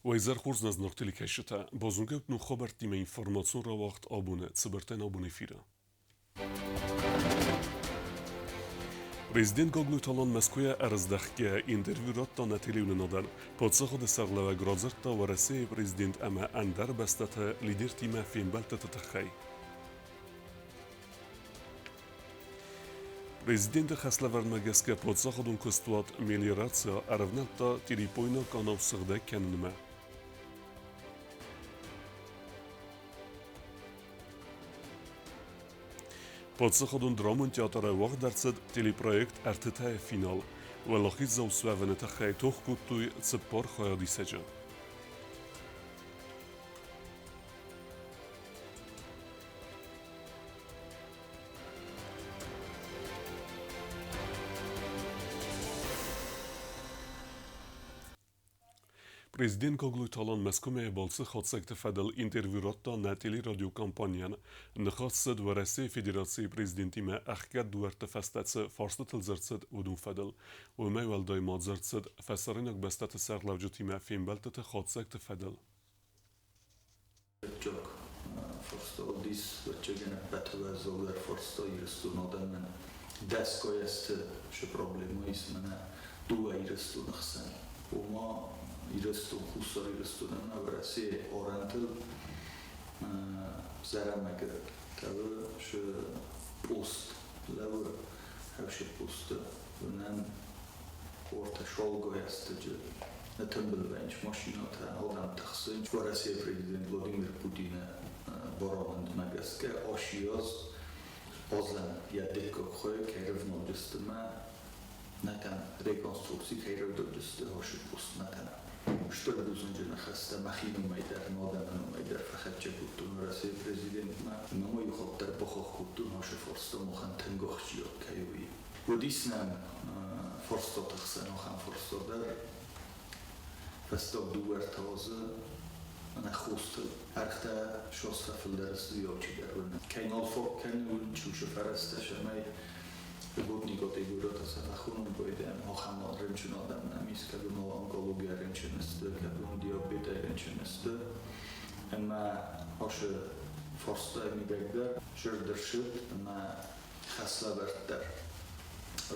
Уӕ изӕр хорз нӕ зынаргъ телекӕсджытӕ! Базонгӕ ут ног хабӕрттимӕ информацион рауагъд абоны Цыбыртӕн абон эфиры. Президент Гаглойты Алан Мӕскуыйӕ ӕрыздӕхгӕйӕ интервью радта нӕ телеуынынадӕн. Паддзахады сӕргълӕууӕг радзырдта Уӕрӕсейы президент ӕмӕ ӕндӕр бӕстӕты лидертимӕ фембӕлдтыты тыххӕй. Президенты хӕслӕвӕрдмӕ гӕсгӕ паддзахадон куыстуат Мелиорация ӕрӕвнӕлдта Тъирипойнаг къанау сыгъдӕг кӕнынмӕ. Паддзахадон драмон театры уагъд ӕрцыд телепроект «Ӕртытӕ-йы финал». Уӕлахиздзау суӕвыны тыххӕй тох кодтой 4 хайадисӕджы. Президент Гаглойты Алан Мӕскуымӕ балцы хатдзӕгты фӕдыл интервью радта нӕ телерадиокомпанийӕн. Ныхас цыд Уӕрӕсейы Федерацийы президентимӕ ӕхгӕд дуӕртты фӕстӕ цы фарстытыл дзырд цыд, уыдон фӕдыл. Уымӕй уӕлдай ма дзырд цыд фӕсарӕйнаг бӕстӕты сӕргълӕуджытимӕ фембӕлдтыты хатдзӕгты фӕдыл. Фыццаг фарста уыдис, ӕвӕццӕгӕн, ӕппӕты уӕззаудӕр фарста Ирыстоны адӕмӕн. Дӕсгай азты цы проблемӕ ис мӕнӕ дыууӕ Ирыстоны хсӕн. Ома Ирыстон, Хуссар Ирыстон ӕмӕ Уӕрӕсейы арӕнтыл Зӕрӕмӕгы тӕвы шы пост лӕууы, хӕвсы посты уынӕн ортӕ шалгай ӕстӕджы нытымбыл вӕййынц машинӕтӕ, адӕм тыхсынц. Уӕрӕсейы президент Владимир Путины барамындмӕ гӕсгӕ ацы аз азӕн йӕ дыккаг хай кӕй рывналдысты мӕ нӕтӕн реконструкци кӕй рӕвдыдысты ацы пост нӕтӕн. Стыр бузныджы ныхӕстӕ мӕхи номӕй дӕр, мӕ адӕмы номӕй дӕр фӕхӕццӕ кодтон Уӕрӕсейы президентмӕ. Ӕмӕ ма иу хатт дӕр бахахх кодтон, ацы фарста махӕн тынг ахсджиаг кӕй у, уый. Уыдис нӕм фарстаты хсӕн ахӕм фарста дӕр. Фӕстаг дыууӕ-ӕртӕ азы нӕ хостыл ӕргътӕ сос фӕфылдӕр сты алчидӕр уыны. Кӕй нал фаг кӕны, уын чушы фӕрӕзтӕ, цӕмӕй льготный категоритӕ сӕ фӕхонын байдайӕм, ахӕм рынчын адӕм нӕм ис, кӕд уын онкологийӕ рынчын сты, кӕд уын диабетӕй рынчын сты. Ӕмӕ ацы фарстайы мидӕг дӕр зӕрдӕ ссыд ӕмӕ хӕслӕвӕрд дӕр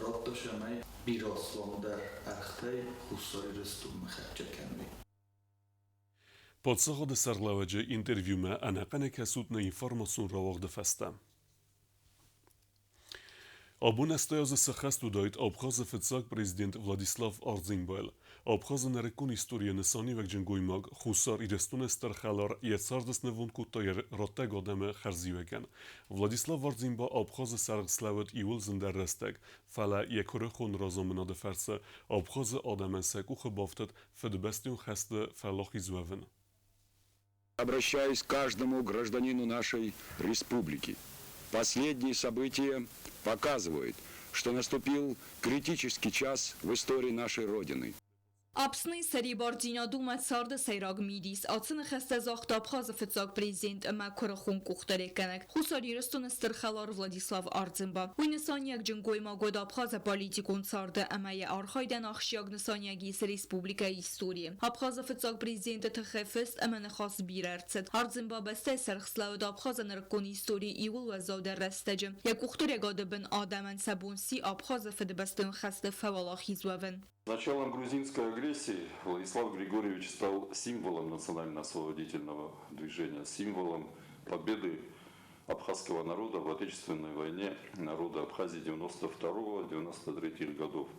радта, цӕмӕй бирӕ асламдӕр ӕргътӕй Хуссар Ирыстонмӕ хӕццӕ кӕной. Паддзахады сӕргълӕууӕджы интервьюмӕ ӕнӕхъӕнӕй кӕсут нӕ информацион рауагъды фӕстӕ. Абон 80 азы сӕххӕст уыдаид Абхазы фыццаг президент Владислав Ардзинбайл. Абхазы нырыккон историйы нысаниуӕгджын гоймаг Хуссар Ирыстоны стыр хӕлар йӕ царды снывонд кодта йӕ раттӕг адӕмы хӕрзиуӕгӕн. Владислав Ардзинба Абхазы сӕргъ слӕууыд иууыл зындӕр рӕстӕг, фӕлӕ йӕ куырыхон разамынады фӕрцы Абхазы адӕмӕн сӕ къухы бафтыд Фыдыбӕстӕйон хӕсты фӕлахиз уӕвын. Обращаюсь к каждому гражданину нашей республики. Последние события показывают, что наступил критический час в истории нашей Родины. Апсны сӕрибардзинад у мӕ царды сӕйраг мидис. Ацы ныхӕстӕ загъта Абхазы фыццаг президент ӕмӕ куырыхон къухдариуӕггӕнӕг Хуссар Ирыстоны стыр хӕлар Владислав Ардзинба. Уый нысаниуӕгджын гоймаг уыд Абхазы политикон царды ӕмӕ йӕ архайдӕн ахсджиаг нысаниуӕг ис республикӕйы историйы. Абхазы фыццаг президенты тыххӕй фыст ӕмӕ ныхас бирӕ ӕрцыд. Ардзинба бӕстӕйы сӕргъ слӕууыд Абхазы нырыккон историйы иууыл уӕззаудӕр рӕстӕджы. Йӕ къухдариуӕгады бын адӕмӕн сӕ бон сси Абхазы Фыдыбӕстӕйон хӕсты фӕуӕлахиз уӕвын. С началом грузинской агрессии Владислав Григорьевич стал символом национально-освободительного движения, символом победы абхазского народа в Отечественной войне народа Абхазии 92-93 годов.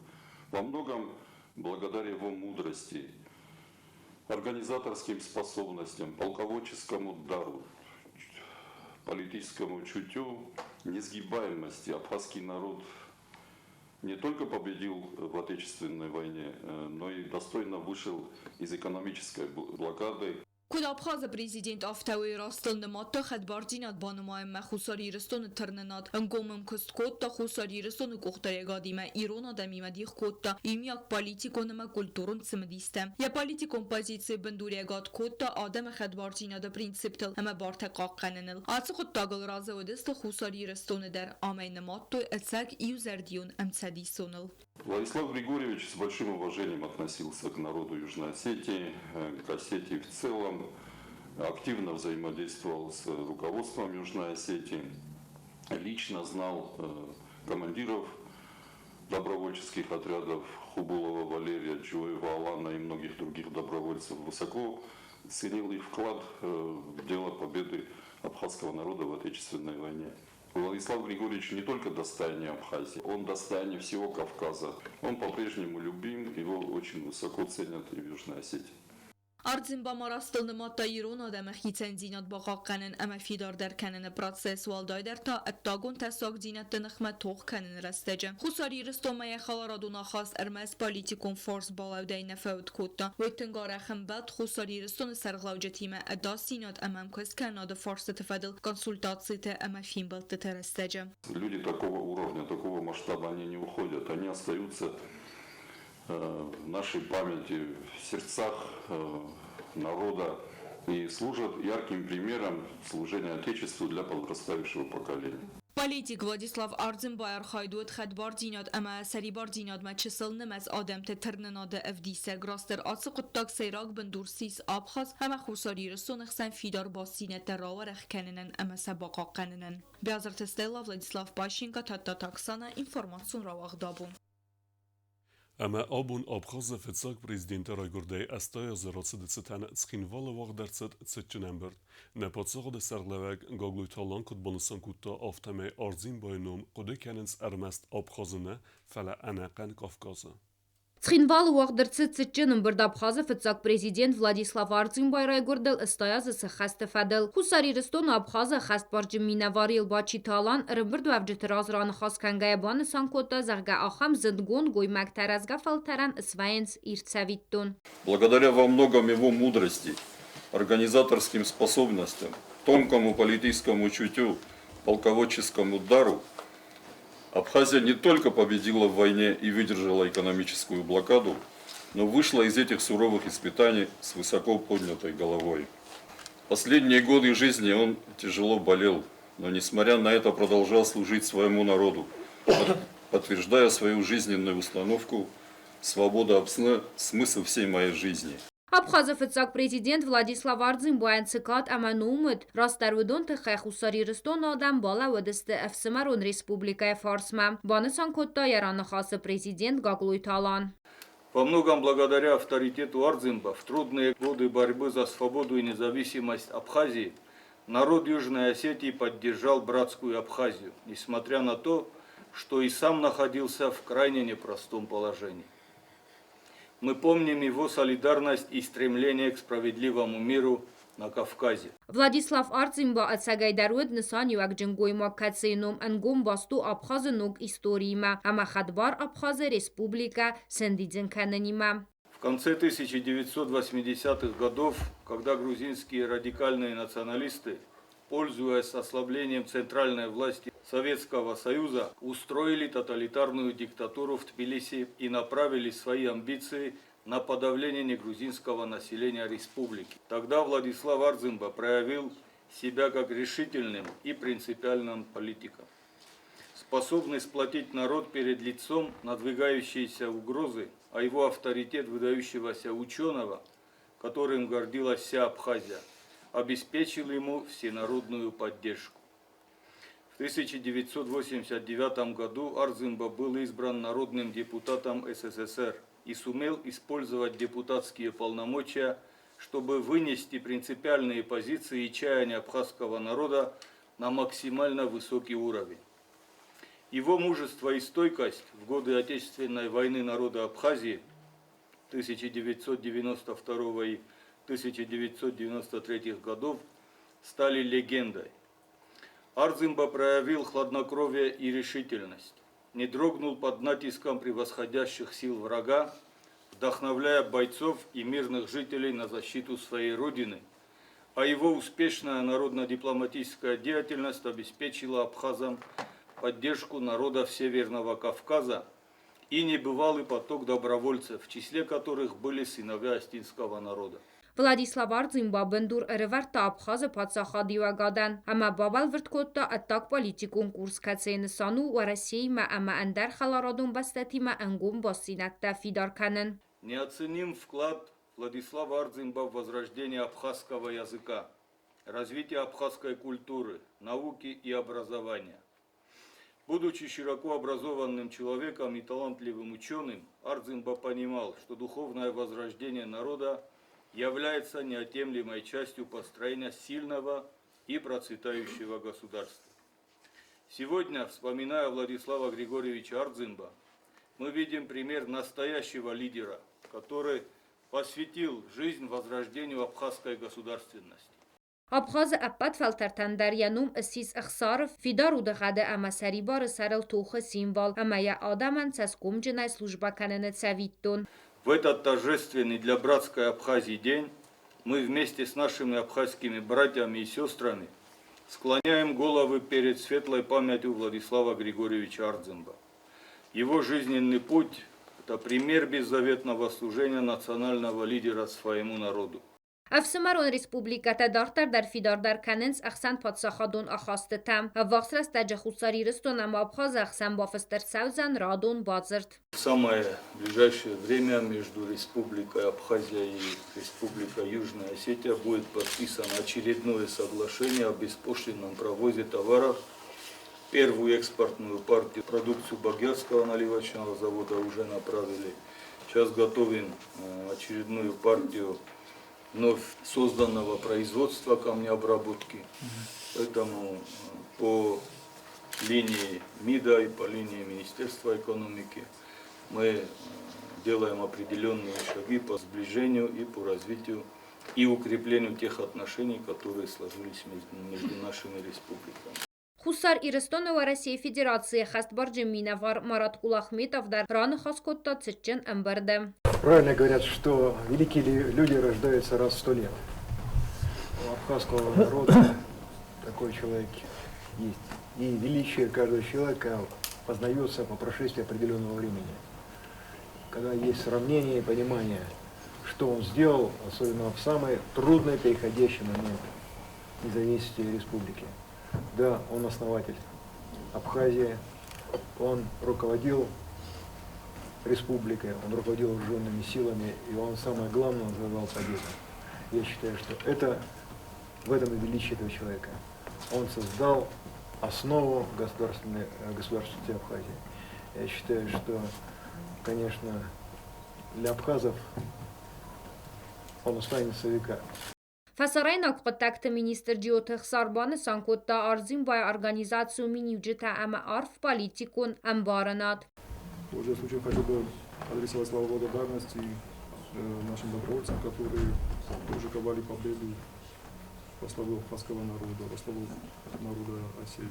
Во многом благодаря его мудрости, организаторским способностям, полководческому дару, политическому чутью, несгибаемости абхазский народ не только победил в Отечественной войне, но и достойно вышел из экономической блокады. Куыд Абхазы президент, афтӕ уый растыл нымадта хӕдбардзинад банымайынмӕ Хуссар Ирыстоны тырнынад, ӕнгом ӕмкуыст кодта Хуссар Ирыстоны къухдариуӕгадимӕ, ирон адӕмимӕ дих кодта иумиаг политикон ӕмӕ культурон цымыдистӕ. Йӕ политикон позицийы бындуриуӕгад кодта адӕмы хӕдбардзинады принциптыл ӕмӕ бартӕ хъахъхъӕныныл. Ацы хъуыддагыл разы уыдысты Хуссар Ирыстоны дӕр, ӕмӕ йын нымадтой ӕцӕг иузӕрдион ӕмцӕдисоныл. Владислав Григорьевич с большим уважением относился к народу Южной Осетии, к Осетии в целом, активно взаимодействовал с руководством Южной Осетии, лично знал командиров добровольческих отрядов Хубулова Валерия, Джоева Алана и многих других добровольцев, высоко ценил их вклад в дело победы абхазского народа в Отечественной войне. Владислав Григорьевич не только достояние Абхазии, он достояние всего Кавказа. Он по-прежнему любим, его очень высоко ценят и в Южной Осетии. Ардзинба ма растыл нымадта ирон адӕмы хицӕндзинад бахъахъхъӕнын ӕмӕ фидардӕр кӕныны процесс, уӕлдайдӕр та ӕддагон тӕссагдзинӕдты ныхмӕ тох кӕныны рӕстӕджы. Хуссар Ирыстонмӕ йӕ хӕларадон ахаст ӕрмӕст политикон фарсбалӕудӕй нӕ фӕуд кодта. Уый тынг арӕх ӕмбӕлд Хуссар Ирыстоны сӕргълӕуджытимӕ ӕдасдзинад ӕмӕ ӕмкуысткӕнынады фарстыты фӕдыл консультациты ӕмӕ фембӕлдтыты рӕстӕджы. Люди такого уровня, такого масштаба, они не уходят, они остаются в нашей памяти, в сердцах народа и служат ярким примером служения Отечеству для подрастающего поколения. Политик Владислав Ардзинбайы архайд уыд хӕдбардзинад ӕмӕ сӕрибардзинадмӕ чысылнымӕц адӕмты тырнынады ӕвдисӕг. Растдӕр ацы хъуыддаг сӕйраг бындур ссис Абхаз ӕмӕ Хуссар Ирыстоны хсӕн фидар бастдзинӕдтӕ рауӕрӕх кӕнынӕн ӕмӕ сӕ бахъахъхъӕнынӕн. Биазырты Стелла, Владислав Пащенко, Тадтаты Оксана, информацион рауагъд абон. Ӕмӕ абон Абхазы фыццаг президенты райгуырдӕй 80 азы рацыды цытӕн Цхинвалы уагъд ӕрцыд цытджын ӕмбырд. Нӕ паддзахады сӕргълӕууӕг Гаглойты Алан куыд банысан кодта, афтӕмӕй Ардзинбайы ном хъуыды кӕнынц ӕрмӕст Абхазы нӕ, фӕлӕ ӕнӕхъӕн Кавказы. Цхинвалы уагъд ӕрцыд цытджын ӕмбырд Абхазы фыццаг президент Владислав Ардзинбайы райгуырдыл 80 азы сӕххӕсты фӕдыл. Хуссар Ирыстоны Абхазы ӕххӕстбарджын минӕвар Елбачиты Алан ӕрӕмбырдуӕвджыты раз раныхас кӕнгӕйӕ банысан кодта, зӕгъгӕ, ахӕм зындгонд гоймӕгтӕ рӕзгӕ фӕлтӕрӕн свӕййынц ирд цӕвиттон. Благодаря во многом его мудрости, организаторским способностям, тонкому политическому чутью, полководческому дару Абхазия не только победила в войне и выдержала экономическую блокаду, но вышла из этих суровых испытаний с высоко поднятой головой. Последние годы жизни он тяжело болел, но, несмотря на это, продолжал служить своему народу, подтверждая свою жизненную установку: «Свобода Апсны – смысл всей моей жизни». Абхазы фыццаг президент Владислав Ардзинбайӕн цы кад ӕмӕ ном уыд, растдӕр уыдон тыххӕй Хуссар Ирыстоны адӕм балӕууыдысты ӕфсымӕрон республикӕйы фарсмӕ, банысан кодта йӕ раныхасы президент Гаглойты Алан. Во многом благодаря авторитету Ардзинба в трудные годы борьбы за свободу и независимость Абхазии народ Южной Осетии поддержал братскую Абхазию, несмотря на то, что и сам находился в крайне непростом положении. Мы помним его солидарность и стремление к справедливому миру на Кавказе. Владислав Ардзинба ӕцӕгӕйдӕр уыд нысаниуӕгджын гоймаг, кӕцыйы ном ӕнгом баст у Абхазы ног историимӕ ӕмӕ хӕдбар Абхазы республикӕ сӕндидзын кӕнынимӕ. В конце 1980-х годов, когда грузинские радикальные националисты, пользуясь ослаблением центральной власти Советского Союза, устроили тоталитарную диктатуру в Тбилиси и направили свои амбиции на подавление негрузинского населения республики. Тогда Владислав Ардзинба проявил себя как решительным и принципиальным политиком, способный сплотить народ перед лицом надвигающейся угрозы, а его авторитет выдающегося ученого, которым гордилась вся Абхазия, обеспечил ему всенародную поддержку. В 1989 году Ардзинба был избран народным депутатом СССР и сумел использовать депутатские полномочия, чтобы вынести принципиальные позиции и чаяния абхазского народа на максимально высокий уровень. Его мужество и стойкость в годы Отечественной войны народа Абхазии 1992 и 1993 годов стали легендой. Ардзинба проявил хладнокровие и решительность, не дрогнул под натиском превосходящих сил врага, вдохновляя бойцов и мирных жителей на защиту своей родины, а его успешная народно-дипломатическая деятельность обеспечила абхазам поддержку народов Северного Кавказа И небывалый поток добровольцев, в числе которых были сыновья осетинского народа. Владислав Ардзинба бындур ӕрӕвӕрдта Абхазы паддзахадиуӕгадӕн ӕмӕ бабӕлвырд кодта ӕддагполитикон курс, кӕцыйы нысан у Уӕрӕсеимӕ ӕмӕ ӕндӕр хӕларадон бӕстӕтимӕ ӕнгом бастдзинӕдтӕ фидар кӕнын. Неоценим вклад Владислава Ардзинба в возрождение абхазского языка, развитие абхазской культуры, науки и образования. Будучи широко образованным человеком и талантливым ученым, Ардзинба понимал, что духовное возрождение народа является неотъемлемой частью построения сильного и процветающего государства. Сегодня, вспоминая Владислава Григорьевича Ардзинба, мы видим пример настоящего лидера, который посвятил жизнь возрождению абхазской государственности. Абхазы ӕппӕт фӕлтӕртӕн дӕр йӕ ном ссис ӕхсары, фидар удыгъӕды ӕмӕ сӕрибары сӕрыл тохы символ ӕмӕ йӕ адӕмӕн цӕсгомджынӕй службӕ кӕныны цӕвиттон. В этот торжественный для братской Абхазии день мы вместе с нашими абхазскими братьями и сестрами склоняем головы перед светлой памятью Владислава Григорьевича Ардзинба. Его жизненный путь – это пример беззаветного служения национального лидера своему народу. Ӕфсымӕрон республикӕтӕ дарддӕр дӕр фидардӕр кӕнынц ӕхсӕнпаддзахадон ахастытӕ. Ӕввахс рӕстӕджы Хуссар Ирыстон ӕмӕ Абхазы ӕхсӕн бафыст ӕрцӕудзӕн радон бадзырд. В самое ближайшее время между Республикой Абхазия и Республикой Южная Осетия будет подписано очередное соглашение о беспошлинном провозе товаров. Первую экспортную партию продукцию Багиатского наливочного завода уже направили. Сейчас готовим очередную партию вновь созданного производства камнеобработки. Поэтому по линии МИДа и по линии Министерства экономики мы делаем определенные шаги по сближению и по развитию и укреплению тех отношений, которые сложились между нашими республиками. Хуссар Ирыстоны Уӕрӕсейы Федерацийы ӕххӕстбарджын минӕвар Марат Кулахметов дӕр раныхас кодта цытджын ӕмбырды. Правильно говорят, что великие люди рождаются раз в 100 лет. У абхазского народа такой человек есть. И величие каждого человека познается по прошествии определенного времени. Когда есть сравнение и понимание, что он сделал, особенно в самый трудный переходящий момент независимости республики. Да, он основатель Абхазии, он руководил республикой, он руководил вооруженными силами, и он, самое главное, он завоевал победу. Я считаю, что это в этом и величие этого человека. Он создал основу государственности Абхазии. Я считаю, что, конечно, для абхазов он останется в веках. Фӕсарӕйнаг хъуыддӕгты министр Джиоты Ӕхсар банысан кодта Ардзинбайы организацион миниуджытӕ ӕмӕ арф политикон ӕмбарынад. Пользуясь случаем, хочу бы адресовать слова благодарности нашим добровольцам, которые тоже ковали победу во славу абхазского народа, во славу народа Осетии.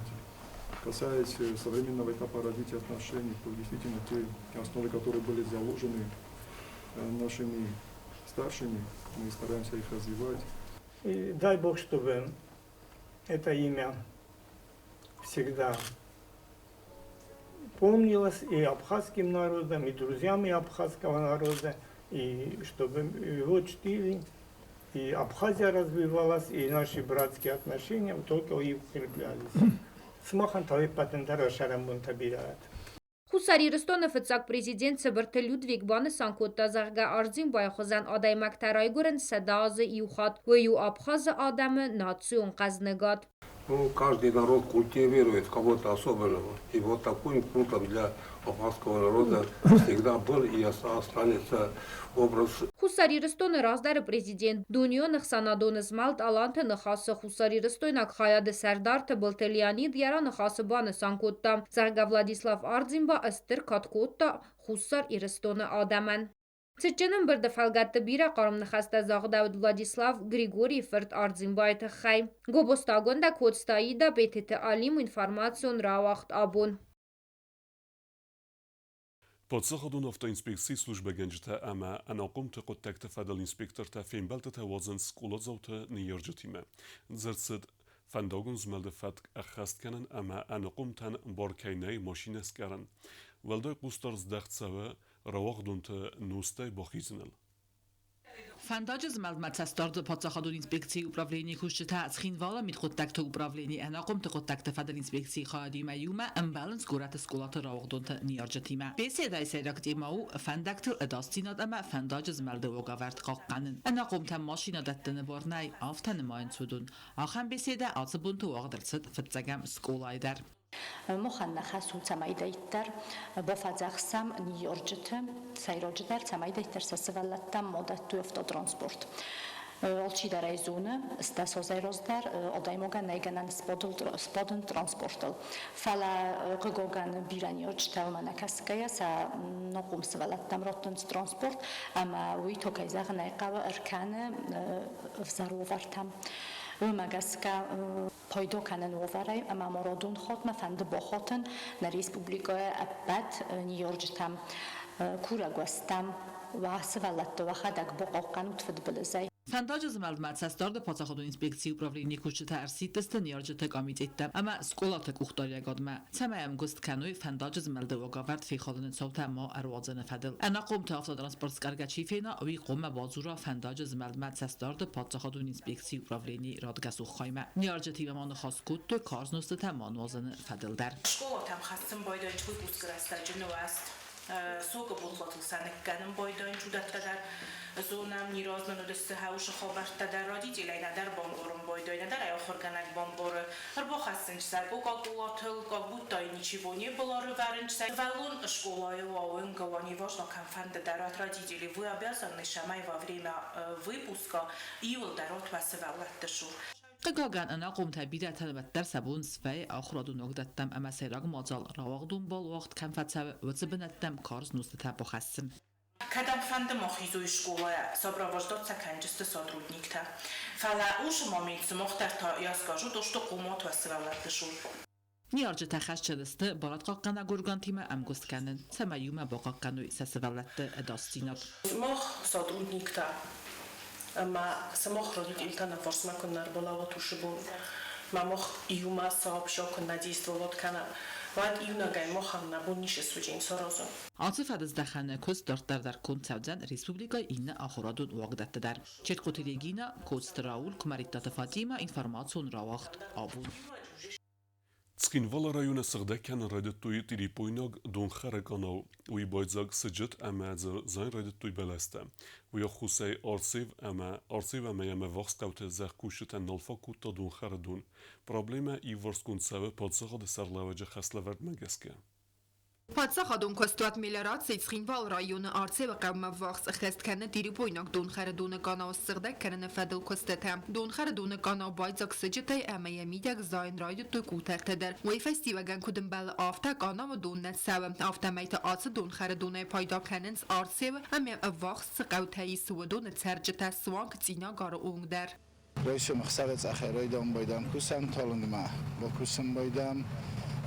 Касаясь современного этапа развития отношений, то действительно те основы, которые были заложены нашими старшими, мы стараемся их развивать. И дай Бог, чтобы это имя всегда помнилось и абхазским народом, и друзьями абхазского народа, и чтобы его чтили, и Абхазия развивалась, и наши братские отношения только и укреплялись. Сымахӕн та уе ппӕтӕн дӕр уӕ цӕрӕнбонтӕ бирӕ уӕд. Хуссар Ирыстоны фыццаг президент Цыбырты Людвиг банысан кодта, зӕгъгӕ, Ардзинбайы хуызӕн адӕймӕгтӕ райгуырынц 100 азы иу хатт, уый у Абхазы адӕмы национ хъӕзныгад. Ну, каждый народ культивирует кого-то особенного. И вот таким пунктом для абхазского народа всегда был и останется образ. Хуссар Ирыстоны раздӕры президент, Дунеон ӕхсӕнадон змӕлд Аланты Ныхас-ы хуссарирыстойнаг хайады сӕрдар Тыбылты Леонид йӕ раныхасы банысан кодта, зӕгъгӕ, Владислав Ардзинба стыр кад кодта Хуссар Ирыстоны адӕмӕн. Цытджын ӕмбырды фӕлгӕтты бирӕ хъарм ныхӕстӕ загъдӕуыд Владислав Григорийы фырт Ардзинбайы тыххӕй. Гобозты Агуындӕ, Коцты Аида, Бететы Алим, информацион рауагъд «Абон». Паддзахадон автоинспекцийы службӕгӕнджытӕ ӕмӕ ӕнахъомты хъуыддӕгты фӕдыл инспектортӕ фембӕлдтытӕ уадзынц скъоладзауты ныййарджытимӕ. Дзырд цыд фӕндагон змӕлды фӕтк ӕххӕст кӕнын ӕмӕ ӕнахъомтӕн бар кӕй нӕй машинӕ скъӕрын. Уӕлдай хъусдард здӕхт цӕуы рауагъдонты нозтӕй бахизыныл. Фӕндаджы змӕлдмӕ цӕстдарды паддзахадон инспекцийы управленийы кусджытӕ Цхинвалы мидхъуыддӕгты управленийы ӕнахъомты хъуыддӕгты фӕдыл инспекцийы хайадимӕ иумӕ ӕмбӕлынц горӕты скъолаты рауагъдонты ныййарджытимӕ. Беседӕйы сӕйраг темӕ у фӕндӕгтыл ӕдасдзинад ӕмӕ фӕндаджы змӕлды уагӕвӕрд хъахъхъӕнын. Ӕнахъомтӕм машинӕ дӕттыны бар нӕй, афтӕ нымайынц уыдон. Ахӕм беседӕ ацы бонты уагъд ӕрцыд фыццӕгӕм скъолайы дӕр. Махӕн нӕ хӕс у, цӕмӕйдӕриддӕр бафӕдзӕхсӕм ныййарджыты, сӕйраджыдӕр, цӕмӕйдӕриддӕр сӕ сывӕллӕттӕм ма дӕттой автотранспорт. Алчидӕр ӕй зоны, стӕ азӕй раздӕр адӕймагӕн нӕй гӕнӕн сбадын транспортыл. Фӕлӕ, хъыгагӕн, бирӕ ныййарджытӕ уымӕ нӕ кӕсгӕйӕ сӕ ногхъом сывӕллӕттӕм раттынц транспорт ӕмӕ уый та, кӕй зӕгъын ӕй хъӕуы, ӕркӕны ӕвзӕр уавӕртӕм. Уымӕ гӕсгӕ пайда кӕнын уавӕрӕй ӕмӕ ма радон хатт мӕ фӕнды бахатын нӕ республикӕйы ӕппӕт ныййарджытӕм, курӕг уӕ стӕм, уӕ сывӕллӕтты уӕхӕдӕг бахъахъхъӕнут фыдбылызӕй. Фӕндаджы змӕлдмӕ цӕстдарды паддзахадон инспекцийы управленийы кусджытӕ ӕрсидтысты ныййарджыты комитеттӕ ӕмӕ скъолаты къухдариуӕгадмӕ, цӕмӕй ӕмгуыст кӕной фӕндаджы змӕлды уагӕвӕрд фехалыны цаутӕ ма ӕруадзыны фӕдыл. Ӕнахъомты автотранспорт скъӕргӕ чи фена, уый хъуамӕ бадзура фӕндаджы змӕлдмӕ цӕстдарды паддзахадон инспекцийы управленийы радгӕсух хаймӕ. Ныййарджытимӕ ма ныхас кодтой карз нозтытӕ ма нуазыны фӕдыл дӕр. Скъолатӕм хӕссын байдайынц выпускы рӕстӕджы нуӕзт, сокы булкъотыл сӕ ныккӕнын байдайынц, уыдӕттӕ дӕр зонӕм, не размӕ уыдысты хӕусы хабӕрттӕ дӕр, родителӕй нӕдӕр бамбарын байдайы, нӕдӕр ӕй ахуыргӕнӕг бамбары. Ӕрбахӕссынц сӕ кока-колатыл, как будто и ничего не было, ӕрывӕрынц сӕ. Сывӕллон скъолайы уа, уынгы уа, неважно кӕмфӕнды дӕр от родителей вы обязаны, цӕмӕй во время выпуска иуылдӕр от уӕ сывӕллӕтты цур. Хъыгагӕн, ӕнахъомтӕ бирӕтӕн уӕддӕр сӕ бон свӕййы ахуырадон уагдӕттӕм ӕмӕ сӕйраг мадзал рауагъдон бал уагъд кӕм фӕцӕуы, уыцы бынӕттӕм карз нозтытӕ бахӕссын. Кӕдӕмфӕнды ма хизой скъолайӕ, сопровождать сӕ кӕнджысты сотрудниктӕ. Фӕлӕ уыцы момент сымах дӕр та я скажу то, что хъомат уӕ сывӕллӕтты цур. Ныййарджытӕ хӕсджын сты барадхъахъхъӕнӕг органтимӕ ӕмгуыст кӕнын, цӕмӕй иумӕ бахъахъхъӕной сӕ сывӕллӕтты ӕдасдзинад. Сымах сотрудниктӕ ӕмӕ сымах родителтӕ нӕ фарсмӕ куыннӕ ӕрбалӕууат уыцы бон, ӕмӕ мах иумӕ сообща куыннӕ действовать кӕнӕм, уӕд иунӕгӕй махӕн нӕ бон ницы суыдзӕн саразын. Ацы фӕдыздӕхӕны куыст дарддӕр дӕр конд цӕудзӕн республикӕйы иннӕ ахуырадон уагдӕтты дӕр. Четкоты Регина, Коцты Рауль, Куымӕридтаты Фатимӕ, информацион рауагъд абон. Цхинвалы районы сыгъдӕг кӕнын райдыдтой тъирипойнаг донхӕры къанау. Уый байдзаг сыджыт ӕмӕ дзы зайын райдыдтой бӕлӕстӕ. Уый ӕххуысӕй Арцев ӕмӕ Арцев ӕмӕ йӕм ӕввахс хъӕуты зӕхкусджытӕн нал фаг кодта донхӕры дон. Проблемӕ иуварсгонд цӕуы паддзахады сӕргълӕууӕджы хӕслӕвӕрдмӕ гӕсгӕ. Паддзахадон куыстуат мелиорацийы Цхинвалы районы Арцеуы хъӕумӕ ввахс ӕххӕст кӕны Тирипойнаг донхӕры къанау ссыгъдӕг кӕныны фӕдыл куыстытӕ. Донхӕры доны къанау байдзаг сыджытӕй ӕмӕ йӕ мидӕг зайын райдыдтой къутӕртӕ дӕр. Уый фӕстиуӕгӕн куыд ӕмбӕлы, афтӕ къанауы дон нӕ цӕуы. Афтӕмӕй та ацы донхӕры донӕй пайда кӕнынц Арцеуы ӕмӕ ӕввахс цы хъӕутӕ ис, уыдоны цӕрджытӕ суанг Цъинагары онг дӕр. Райсом ӕхсӕвӕцъӕхӕй райдайун байдам кусӕн, талынгмӕ бакусын байдам,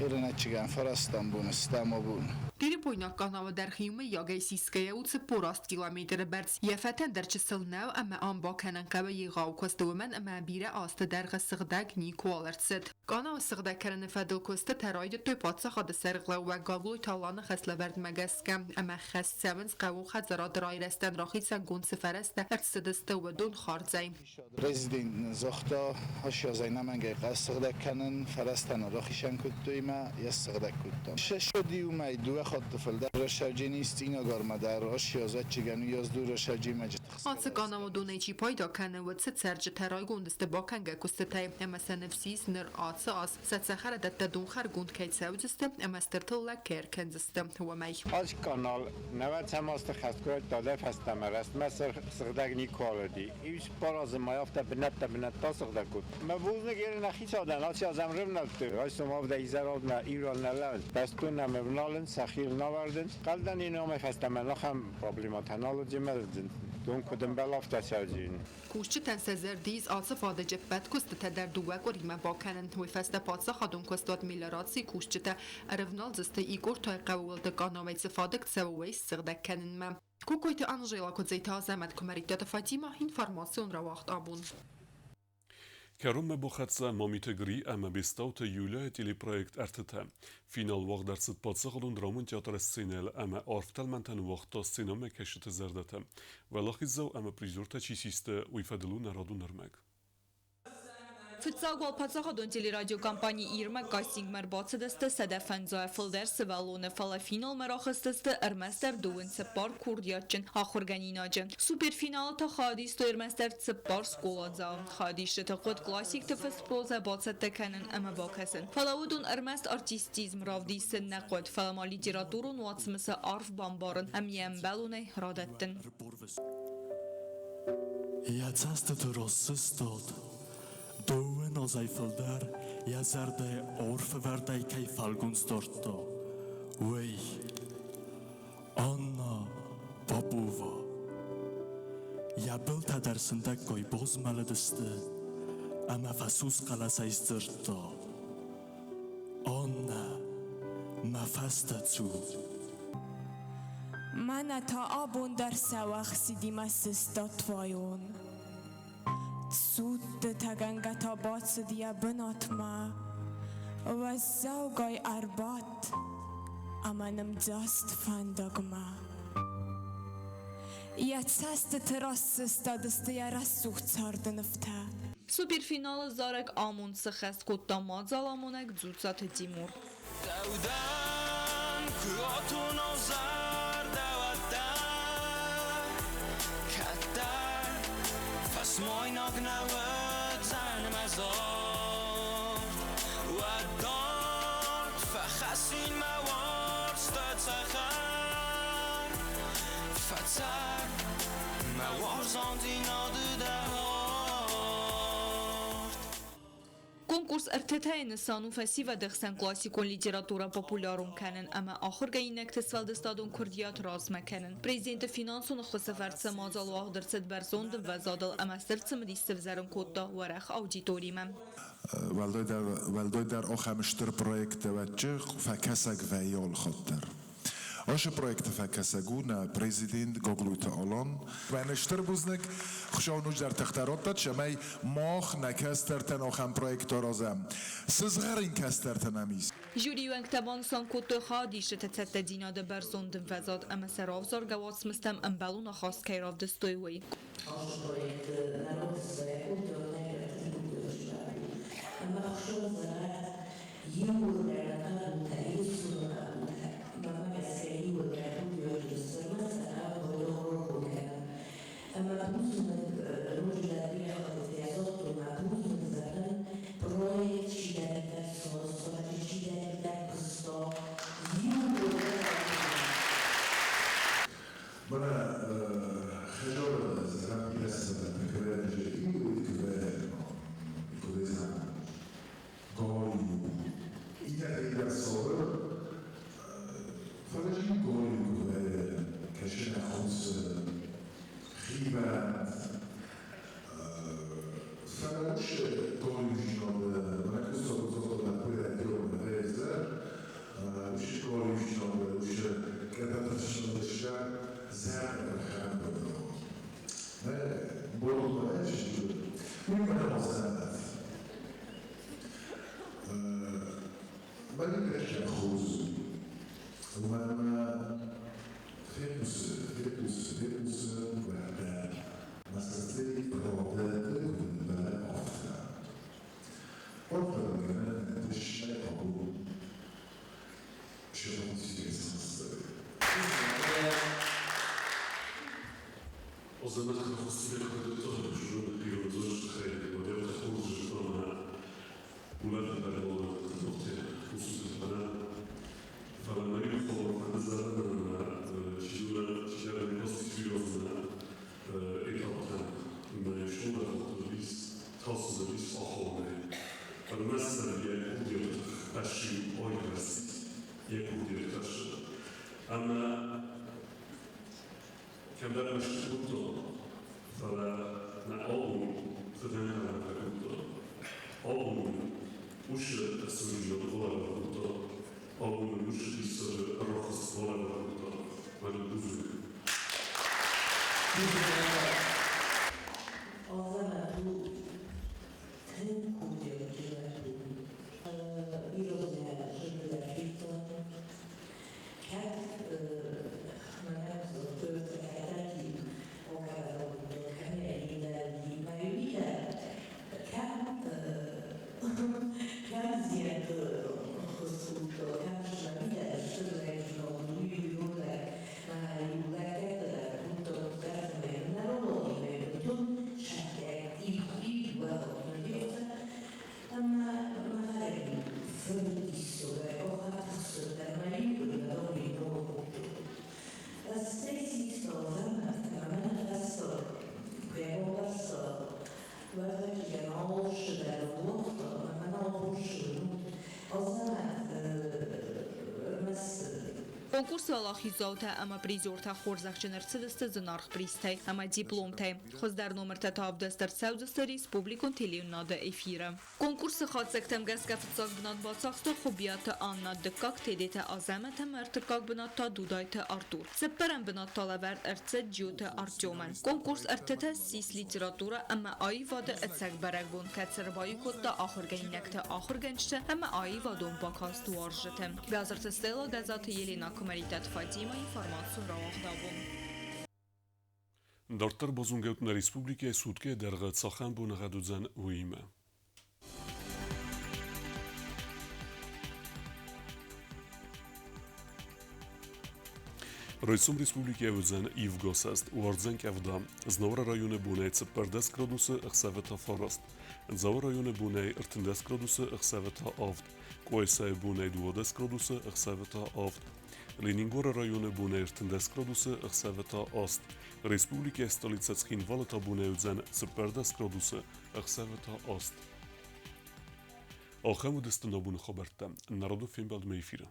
Ирӕнӕччигӕн фарастӕм бон стӕм абон. Тирипойнаг къанауы дӕр иумӕйагӕй сисгӕйӕ у 48 километры бӕрц. Йӕ фӕтӕн дӕр чысыл нӕу ӕмӕ ам бакӕнӕн хъӕуы егъау куыст, уымӕн ӕмӕ бирӕ азты дӕргъы сыгъдӕг никуал ӕрцыд. Къанауы сыгъдӕг кӕныны фӕдыл куыстытӕ райдыдтой паддзахады сӕргълӕууӕг Гаглойты Аланы хӕслӕвӕрдмӕ гӕсгӕ ӕмӕ хӕс цӕуынц хъӕууон хӕдзарады райрӕзтӕн рахицӕнгонд цы фӕрӕзтӕ ӕрцыдысты, уыдон хардзӕй. Президент нын загъта, ацы ӕнӕмӕнгӕй сыгъдӕг кӕнын, фӕрӕзтӕ нын рахицӕн кодтой ӕмӕ йӕ ссыгъдӕг кодтам. Ссӕдиумӕ дыууӕ хатты фылдӕр рӕсӕвджени Цъинагармӕ дӕр ацы уыйас дурӕсӕвджимӕджы Ацы къанауы донӕй чи пайда кӕны, уыцы цӕрджытӕ райгонд сты бакӕнгӕ куыстытӕй ӕмӕ сӕ ныфс ис, ныр ацы аз сӕ цӕхӕрадӕттӕ донхӕргонд кӕй цӕудзысты ӕмӕ стыр тыллӕг кӕй ӕркӕндзысты, уымӕй. Ацы канал нӕуӕдзӕм азты хӕсткуырӕттӕ фӕстӕмӕ рӕстмӕ сыгъдӕг никуал уыди. Иу цыппар азы ма афтӕ бынӕттӕ-бынӕттӕ сыгъдӕг кодта. Мӕ бузныг Иры нӕхицау дӕн, ацы аз ӕм рывнӕлдтой. Райсом авдӕй изӕралдмӕ Ирон нӕ лӕууынц. Бӕстон ӕм ӕвналынц, сӕхи навӕрдынц. Хъӕлдӕн йын амӕй фӕстӕмӕ ахӕм проблемӕтӕ нал уыди ӕмӕ дон куыд ӕмбӕлы, афтӕ цӕудзин. Кусджытӕн сӕ зӕрды ис ацы фадыджы ӕппӕт куыстытӕ дӕр дыууӕ къуыримӕ бакӕнын. Уый фӕстӕ паддзахадон куыстуат мелиорацийы кусджытӕ ӕрӕвналдзысты Икъортайы хъӕуы уӕлдӕр къанауӕй цы фадыг цӕуы, уый ссыгъдӕг кӕнынмӕ. Кокойты Анжела, Куыдзойты Азӕмӕт, Куымӕридтаты Фатимӕ, информацион рауагъд абон. Кӕронмӕ бахӕццӕ Мамиты Гри ӕмӕ Бестауты Юлияйы телепроект «Ӕртытӕ». Финал уагъд ӕрцыд паддзахадон драмон театры сценӕйыл ӕмӕ арф тӕлмӕнтӕ ныууагъта сценӕмӕкӕсджыты зӕрдӕтӕ. Уӕлахиздзау ӕмӕ призертӕ чи систы, уый фӕдыл у нӕ радон ӕрмӕг. Фыццаг уал паддзахадон телерадиокомпани «Ир»-мӕ кастингмӕ ӕрбацыдысты 150 фылдӕр сывӕллоны, фӕлӕ финалмӕ рахызтысты ӕрмӕстдӕр 24 курдиатджын ахуыргӕнинаджы. Суперфиналы та хайад истой ӕрмӕстдӕр цыппар скъоладзауы. Хайадисджыты хъуыд классикты фыст прозӕ бацӕттӕ кӕнын ӕмӕ бакӕсын. Фӕлӕ уыдон ӕрмӕст артистизм равдисын нӕ хъуыд, фӕлӕ ма литературон уацмысы арф бамбарын ӕмӕ йӕ ӕмбӕлонӕй радӕттын. Йӕ цӕстыты раз сыстад, дыууын азӕй фылдӕр йӕ зӕрдӕйы арф ӕвӕрдӕй кӕй фӕлгонц дардта, уый. Анна Попова. Йӕ былтӕ дӕр сындӕггай базмӕлыдысты ӕмӕ фӕсус хъӕлӕсӕй сдзырдта: Аннӕ, мӕ фӕстӕ цу. Мӕнӕ та абон дӕр сӕуӕхсидимӕ сыстад Вайон. Цудтытӕгӕнгӕ та бацыд йӕ бынатмӕ, уӕззаугай ӕрбадт ӕмӕ нымдзаст фӕндагмӕ. Йӕ цӕстыты раз сыстадысты йӕ рӕсугъд царды нывтӕ. Суперфиналы зарӕг «Амонд» сӕххӕст кодта мадзаламонӕг Дзуццаты Тимур. Дӕудӕн куы кӕддӕр фӕсмойнаг нӕ уыдзӕн мӕ зард, уӕд дард фӕхӕссин мӕ уарзты цӕхӕр, фӕцӕр мӕ уарзондзинады дӕ арт. Конкурс «Ӕртытӕ»-йы нысан у фӕсивӕды хсӕн классикон литературӕ популярон кӕнын ӕмӕ ахуыргӕнинӕгты сфӕлдыстадон курдиат размӕ кӕнын. Президенты финансон ӕххуысы фӕрцы мадзал уагъд ӕрцыд бӕрзонд ӕмвӕзадыл ӕмӕ стыр цымыдис сӕвзӕрын кодта уӕрӕх аудиторимӕ. Уӕлдайдӕр ахӕм стыр проекттӕ вӕтчы фӕкӕсӕг вӕййы алыхатт дӕр. Ашы проекты фӕкӕсӕг у нӕ президент Гаглойты Алан. Мӕнӕ стыр бузныг, Хуыцау ноджыдӕр тыхтӕ раттӕд, цӕмӕй мах нӕ кӕстӕртӕн ахӕм проект аразӕм. Сызгъӕрин кӕстӕртӕ нӕм ис. Жюрийы уӕнгтӕ банысан кодтой хайадисджыты цӕттӕдзинады бӕрзонд ӕмвӕзад ӕмӕ сӕ равзаргӕ уацмыстӕм ӕмбӕлон ахаст кӕй равдыстой, уый. Ашы проекты народ Конкурсы уӕлахиздзаутӕ ӕмӕ призертӕ хорзӕхджын ӕрцыдысты зынаргъ призтӕй ӕмӕ дипломтӕй. Хуыздӕр номыртӕ та ӕвдыст ӕрцӕудзысты республикон телеуынынады эфиры. Конкурсы хатдзӕгтӕм гӕсгӕ фыццаг бынат бацахста Хуыбиаты Анна, дыккаг Тедеты Азӕмӕт ӕмӕ ӕртыккаг бынат та Дудайты Артур. Цыппӕрӕм бынат та лӕвӕрд ӕрцыд Джиоты Артемӕн. Конкурс ӕртытӕ ссис литературӕ ӕмӕ аивады ӕцӕг бӕрӕгбон, кӕцы ӕрбаиу кодта ахуыргӕнинӕгты, ахуыргӕнджыты ӕмӕ аивадон бакаст уарзджыты. Бязырты Стелла, Гӕззаты Елена, Куымӕридтаты Фатимӕ, информацион рауагъдабон. Дарддӕр базонгӕут нӕ республикӕйы суткӕйы дӕргъы цахӕм боныгъӕд уыдзӕн, уыимӕ. Райсом республикӕйы уыдзӕн ивгӕсӕст, уардзӕн къӕвда. Знауыры районы бонӕй 14 градусы, ӕхсӕвы та 9. Дзауы районы бонӕй 13 градусы, ӕхсӕвы та 7. Къуайсайы бонӕй 12 градусы, ӕхсӕвы та 7. Ленингоры районы бонӕй 13 градусы, ӕхсӕвы та 8. Республикӕйы столицӕ Цхинвалы та бонӕй уыдзӕн 14 градусы, ӕхсӕвы та 8. Ахӕм уыдысты нӕ боны хабӕрттӕ. Народон фембӕлдмӕ эфиры.